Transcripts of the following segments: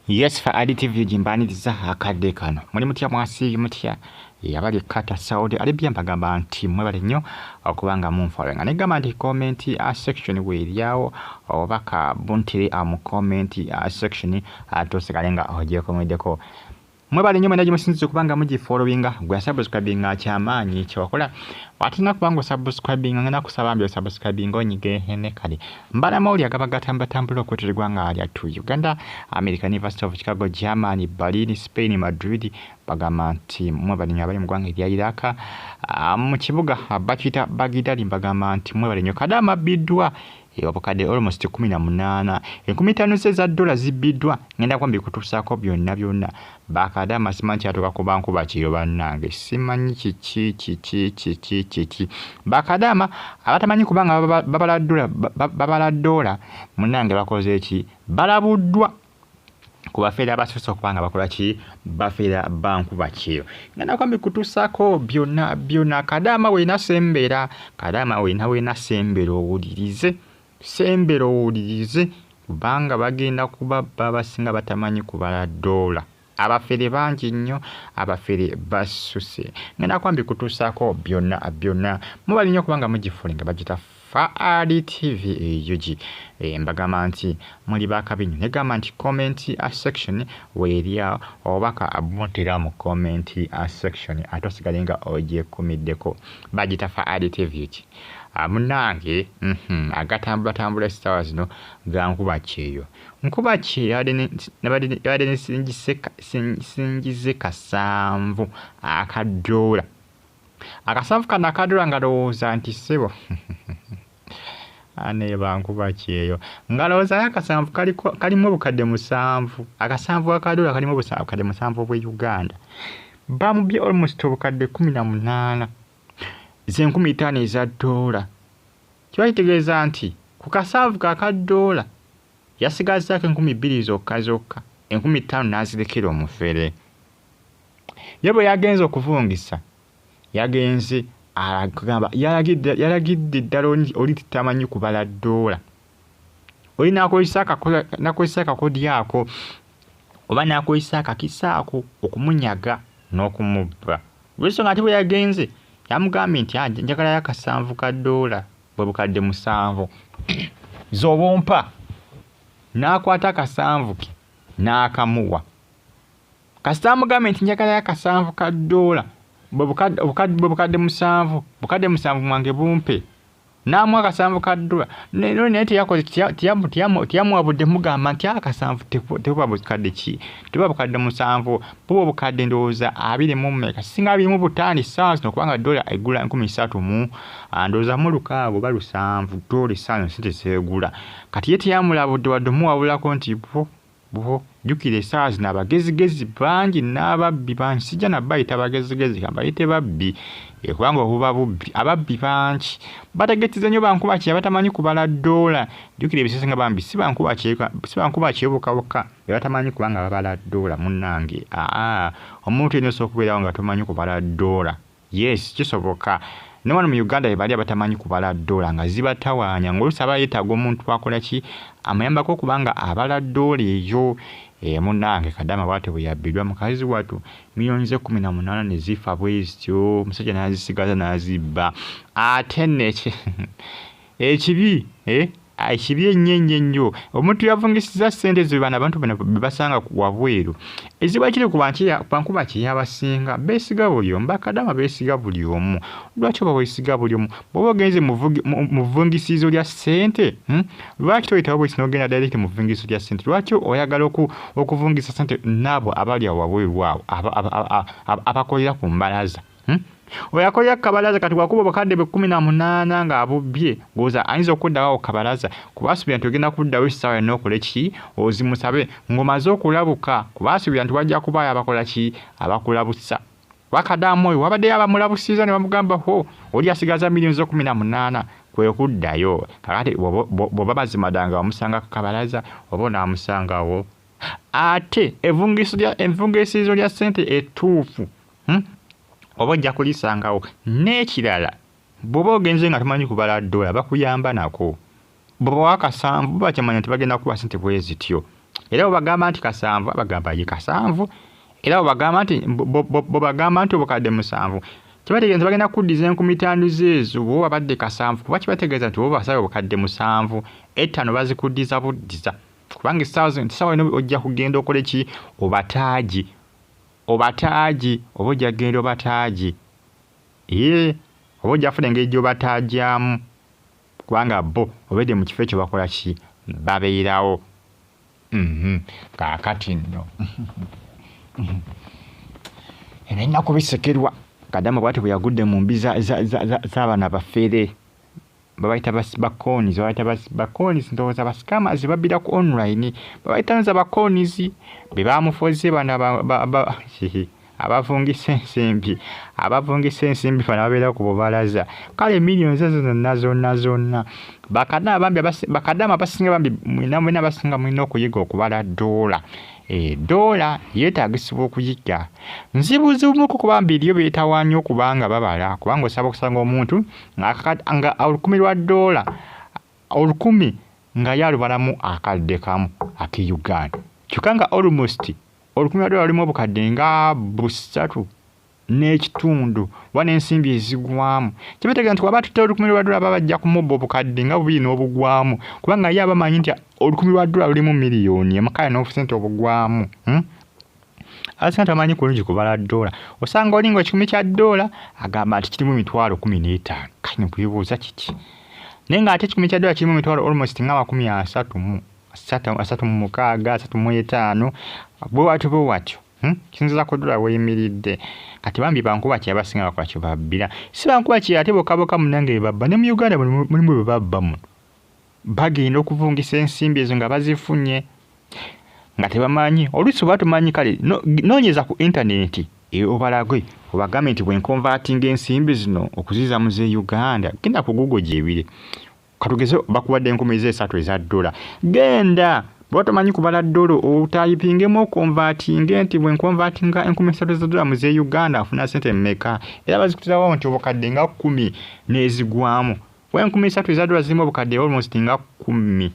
Yes, Faali TV gimbaniriza akadde kano. Muli mutya, mwasiiye mutya? Abali Qatar, Saudi Arabia, mbagamba nti mwebale nnyo okubanga munfollowinga. Negamba nti comment section weeryawo obubaka buntire mu comment section, ate osigale nga ogyekomeddeko. Mwebale nnyo mwena gyemusinziza okubanga mugifollowinga. Gwe asubscribinga, kyamaanyi kyewakola, watina kubanga osubscribinga, ngenda kusaba mbi osubscribinga, onyige ne kale mbala amawulire agaba gatambulatambula okwetera eggwanga lyattu Uganda, America, University of Chicago, Germany, Berlin, Spain, Madrid. Bagamba nti mwebale nnyo abali mu ggwanga erya Iraq, mu kibuga bakiyita Baghdad. Mbagamba nti mwebale nnyo. Kadaama abbiddwa obukadde almost 18, 5000 ze za dola zibbiddwa. Ngenda kuba mbikutuusaako byonna byonna. Bakadaama simanyi kyatuuka kuba nkuba kiro, bannange, simanyi kiki kiki kiki kiki. Bakadaama abatamanyi kubanga babala dola, babala dola, munnange, bakoze eki? Balabuddwa ku bafeera abasoose okuba nga bakola ki? Bafeera bankuba kyeyo. Ngenda kuba mbikutuusaako byonna byonna. Kadaama weena sembera, kadaama weena weena sembera owulirize, sembera owulirize, kubanga bagenda kubabba abasinga batamanyi kubala ddoola. Abafere bangi nnyo, abafere basuse. Ngenda kuba mbikutuusaako byonna byonna. Mubali nnyo kubanga mugifollowinga, bagita Faali TV UG. Mbagamba nti muli bakabi nnyo. Negamba nti comment section weerya obubaka buntera mu comment section, ate osigale nga ogyekumiddeko. Bagita Faali TV UG. Munnange, agatambulatambula essaawa zino gankuba kyeyo. Nkuba kyeyo yabadde singize kasanvu akaddoola. Akasanvu kano akaddoola nga lowooza nti ssebo ane bankuba kyeyo, nga lowoozayo akasanvu kalimu obukadde 7. Akasanvu akadola kalimu obukadde 7 obwe Uganda. Bamubye almost obukadde 18, ze 5000 eza ddoola. Kiba kitegeeza nti ku kasanvu kakadoola yasigazaako 2000 zokka zokka, 5000 n'azirekera omufere. Ye bwe yagenze okuvungisa, yagenze agamba yalagidde ddala oli tamanyi kubala ddoola. Oli n'akozesa akakodyo ako oba n'akozesa akakisa ako okumunyaga n'okumubba. Olw'ensonga ate bwe yagenze yamugambye nti njagalayo akasanvu ka ddoola, bwe bukadde 7 z'oba ompa. N'akwata akasanvu ke n'akamuwa. Kasita amugambye nti njagalayo akasanvu ka ddoola, bwe bukadde 7, bukadde 7 mwange bumpe. N'amuwa akasanvu ka ddoola, naye teyamuwabudde mugamba nti akasanvu tebuba bukadde ki, tebuba bukadde 7, buba obukadde ndowooza abiri mu mmeka, singa 25 essaawa zino, kubanga ddoola egula 3000 mu ndowooza mu 6 oba 7 ddoola essaawa zino sente zeegula. Kati ye teyamulabudde wadde omuwabulako nti bo bo jjukira essaawa zino abagezigezi bangi n'ababbi bangi. Sijja nabayita bagezigezi, kambayite babbi, kubanga obuba bubbi. Ababbi bangi bategetiza nnyo bankuba kye abatamanyi kubala ddoola. Jjukira ebiseera nga bambi si bankuba kye bokka batamanyi kubanga babala ddoola. Munnange, aa omuntu yenna osobola okubeerawo nga tomanyi kubala ddoola. Yes, kisoboka. Ne wano mu Uganda bwe bali abatamanyi kubala ddoola nga zibatawaanya, ng'oluusi aba yeetaaga omuntu akola ki, amuyambako okubanga abala ddoola eyo. Munnange, Kadaama bw'atyo bwe yabbiddwa mukazi wattu, miliyoni ze 18 ne zifa bwe zityo, omusajja n'azisigaza n'azibba. Ate nno ekibi ekibi ennyo ennyo ennyo, omuntu yavungisizza ssente ezo, bano abantu bano be basanga wabweru. Ekizibu ekiri ku bankuba kyeyo, abasinga beesiga buli omu. Bakadaama beesiga buli omu. Lwaki oba weesiga buli omu? Bw'oba ogenze mu vvungisizo lya ssente, Lwaki toyitawo bwesi n'ogenda direct mu vvungisizo lya ssente? Lwaki oyagala okuvungisa ssente n'abo abali awo wabweru awo abakolera ku mbalaza, Oyo akolera ku kabalaza kati bw'akuba obukadde bwe 18 ng'abubbye, ng'oza ayinza okuddawo awo kabalaza, kuba asuubira nti ogenda kuddawo essaawa yonna okole ki? Ozimusabe ng'omaze okulabuka, kuba asuubira nti wajja kubaayo abakola ki? Abakulabusa. Wakadaamu oyo wabaddeyo abamulabusiza ne bamugamba ho oli asigaza miliyoni zo 18, kwe kuddayo. Kakati bw'oba mazima ddala nga wamusanga ku kabalaza, oba onaamusangawo? Ate evungisizo lya ssente ettuufu, Oba ojja kulisangawo. N'ekirala, bw'oba ogenze nga tomanyi kubala ddoola, bakuyamba nako. Bw'obawa akasanvu, bo bakimanya nti bagenda kukuwa ssente bwe zityo. Era bwebagamba nti kasanvu, abagamba ye kasanvu. Era bwebagamba nti bwebagamba nti obukadde musanvu, kibategeeza nti bagenda kuddiza 5,000 zeezo bw'oba babadde kasanvu, kuba kibategeeza nti oba basaba obukadde musanvu, etaano bazikuddiza buddiza. Kubanga essaawa eno ojja kugenda okole ki? Obataaji. Obataaji, oba ojja kugenda obataaji. Ee, oba ojja kufuna engeri gy'obataajaamu, kubanga bo obedde mu kifo ekyo bakola ki? Babeerawo. Kaakati nno ebyennaku bisekerwa. Kadaama bw'atyo bwe yagudde mu mbi z'abaana bafere, babayita baconis, babayita baconis, ndowooza bascammers babbira ku online, babayita nza baconis be bamufoze bano abavungisa ensimbi, abavungisa ensimbi bano babeera ku bubalaza. Kale millions ezo zonna zonna zonna bakadaama bambi, bakadaama abasinga bambi mwena mwena abasinga mulina okuyiga okubala ddoola. Ddoola yeetaagisibwa okuyiga. Nzibuzibumu kuba bambi eriyo beetawaanya okubanga babala, kubanga osaba okusanga omuntu nga olukumi lwa ddoola olukumi nga ye alubalamu akadde kamu ak'e Uganda, kyokka nga almost olukumi lwa ddoola lulimu obukadde nga busatu n'ekitundu oba n'ensimbi ezigwamu. Kibategeeza nti bw'aba atutte olukumi lwa ddoola baba bajja kumubba obukadde nga bubiri n'obugwamu, kubanga ye aba amanyi nti olukumi lwa ddoola lulimu miliyoni emu kale n'obusente obugwamu. Abasinga tebamanyi kulungi kubala ddoola. Osanga oli ng'ekikumi kya ddoola agamba nti kirimu emitwalo 15. Kale ne weebuuza kiki? Naye ng'ate ekikumi kya ddoola kirimu emitwalo almost nga makumi asatu mu asatu mu mukaaga, asatu mu etaano, bwe watyo bwe watyo. Kisinziira ku ddoola weeyimiridde. Kati bambi bankuba ki abasinga bakola kye babbira. Si bankuba ki ate bokka bokka munnange be babba. Ne mu Uganda mulimu be babba muno. Bagenda okuvungisa ensimbi ezo nga bazifunye nga tebamanyi. Oluusi oba tomanyi kale noonyeza ku intaneti obalage obagambe nti bwe nkonvaatinga ensimbi zino okuziza mu z'e Uganda, genda ku Google gyebiri. Katugeze bakuwadde 3,000 eza ddoola. Genda bw'oba tomanyi kubala ddoola otayipingemu okonvaatinge nti bwe nkonvaatinga 3,000 za ddoola mu z'e Uganda nfuna ssente mmeka. Era bazikutirawo nti obukadde nga 10 n'ezigwamu. Kuba 3,000 eza ddoola zirimu obukadde almost nga kumi.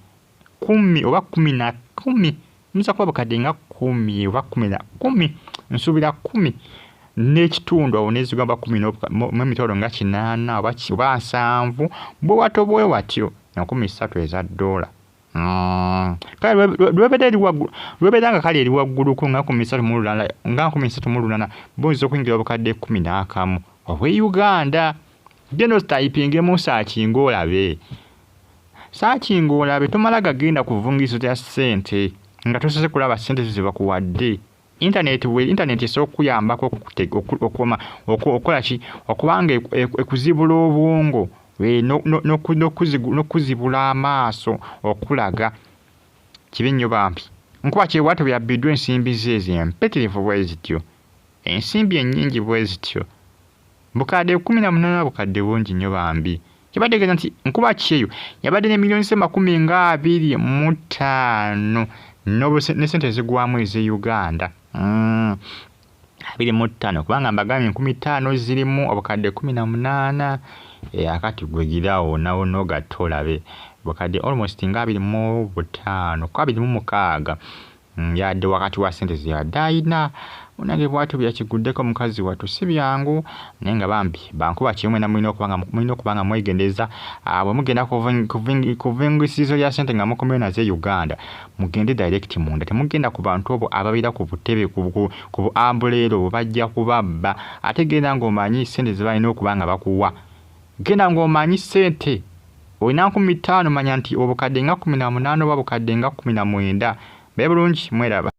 Kumi oba kumi na kumi. Muyinza kuba bukadde nga kumi oba kumi na kumi. Nsuubira kumi n'ekitundu awo n'ezigamba kumi mu emitwalo nga kinaana oba nsanvu bwe watyo bwe watyo 3,000 eza ddoola. Kale lwebeera eri waggulu, lwebeera nga kale eri wagguluko nga 3,800, nga 3,800 buyinza okuyingira obukadde 11 obw'e Uganda. Genda otayipingemu osaakinge olabe. Saakinga olabe, tomala gagenda kuvungizo lya ssente nga tosoose kulaba ssente zo ze bakuwadde. Intaneti bwe intaneti esobola okukuyambako okukola ki? Okuba nga ekuzibula obwongo n'okuzibula amaaso okulaga. Kibi nnyo bambi. Nkuba kye bw'atyo bwe yabbiddwa ensimbi ze ezo empitirivu bwe zityo. Ensimbi ennyingi bwe zityo. Bukadde 18 bukadde bungi nnyo bambi. Kibategeeza nti nkuba kyeyo yabadde ne miliyoni ze makumi nga 25 ne ssente ezigwamu ez'e Uganda. 25 kubanga mbagambye 5,000 zirimu obukadde 18. Akati gwe gira wonna wonna ogatte olabe bukadde almost nga 25 ku 26. Yadde wakati wa ssente ze yabadde ayina. Munnange bw'atyo bwe yakiguddeko mukazi wattu si byangu, naye nga bambi bankuba kyeyo mwena mulina okuba nga mwegendereza bwe mugenda kuvungisizo lya ssente nga mukomyewo nazo e Uganda, mugende direct munda, temugenda ku bantu obo ababeera ku butebe ku bu ambuleera obwo bajja kubabba. Ate genda ng'omanyi ssente ze balina okuba nga bakuwa. Genda ng'omanyi ssente olina 5,000 manya nti obukadde nga 18 oba bukadde nga 19. Mbeere bulungi mweraba.